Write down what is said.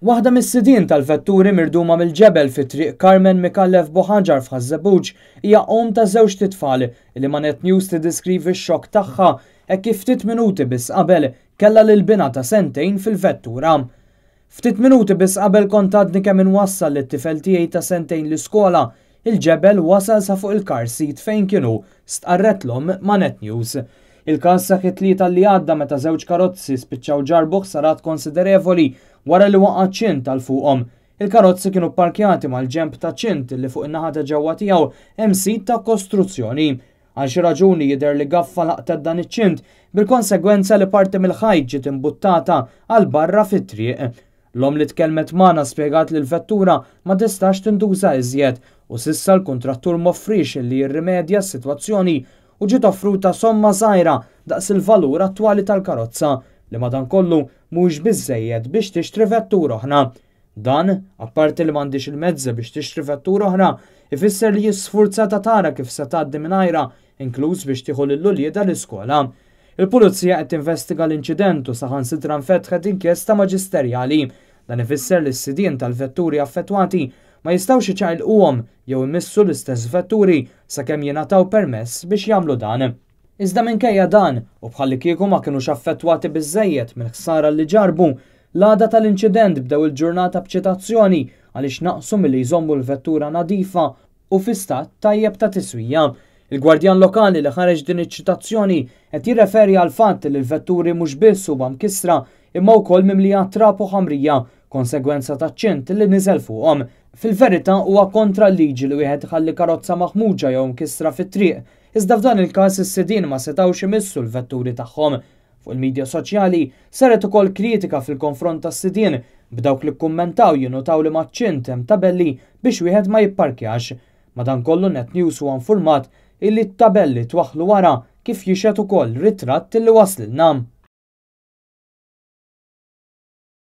Waħda mis-sidien tal-vetturi mirduma mill-ġebel fi Triq Carmen Micallef Buħaġar f'Ħaż-Żebbuġ hija omm ta' żewġt itfal li ma' Net News tiddeskrivi x-xokk tagħha hekk kif ftit minuti biss qabel kellha lil binha ta' sentejn fil-vettura. Ftit minuti biss qabel kont għadni kemm inwassal lit-tifel tiegħi ta' sentejn l-iskola, il-ġebel wasal sa fuq il-car seat fejn kien hu, stqarret l-omm ma' Net News. Il-każ seħħ it-Tlieta li għadda meta żewġ karozzi spiċċaw ġarrbu ħsarat konsiderevoli wara li waqa' ċint għal fuqhom. Il-karozzi kienu pparkjati mal-ġenb ta' ċint li fuq in-naħa ta' ġewwa tiegħu hemm sit ta' kostruzzjoni. Għal xi raġuni jidher li gaffa laqtet dan iċ-ċint bil-konsegwenza li parti mill-ħajt ġiet imbuttata għal barra fit-triq. L-omm li tkellmet magħna spjegat li l-vettura ma tistax tintuża iżjed u s'issa l-kuntrattur m'offriex li jirrimedja s-sitwazzjoni u ġiet offruta somma żgħira daqs il-valur attwali tal-karozza li madankollu mhuwiex biżżejjed biex tixtri vettura oħra. Dan, apparti li m'għandhiex il-mezzi biex tixtri vettura oħra, ifisser li hi sfurzata tara kif se tgħaddi mingħajrha, inkluż biex tieħu lil uliedha l-iskola. Il-Pulizija qed tinvestiga l-inċident u saħansitra nfetħet inkjesta maġisterjali. Dan ifisser li s-sidien tal-vetturi affettwati ma jistgħux iċaqilquhom jew imissu l-istess vetturi sakemm jingħataw permess biex jagħmlu dan. Iżda minkejja dan, u bħallikieku ma kinux affettwati biżżejjed mill-ħsara li ġarrbu, l-għada tal-inċident bdew il-ġurnata b'ċitazzjoni għaliex naqsu milli jżommu l-vettura nadifa u fi stat tajjeb ta' tiswija. Il-gwardjan lokali li ħareġ din iċ-ċitazzjoni qed jirreferi għall-fatt li l-vetturi mhux biss huma mkissra imma wkoll mimlija trab u ħamrija, konsegwenza taċ-ċint li niżel fuqhom. Fil-verità huwa kontra l-liġi li wieħed iħalli karozza maħmuġa jew mkissra fit-triq, iżda f'dan il-każ is-sidien ma setgħux imissu l-vetturi tagħhom. Fuq il-midja soċjali saret ukoll kritika fil-konfront tas-sidien, b'dawk li kkummentaw jinnutaw li maċ-ċint hemm tabelli biex wieħed ma jipparkjax. Madankollu Net News huwa infurmat illi t-tabelli twaħħlu wara kif jixhed ukoll ritratt li waslilna.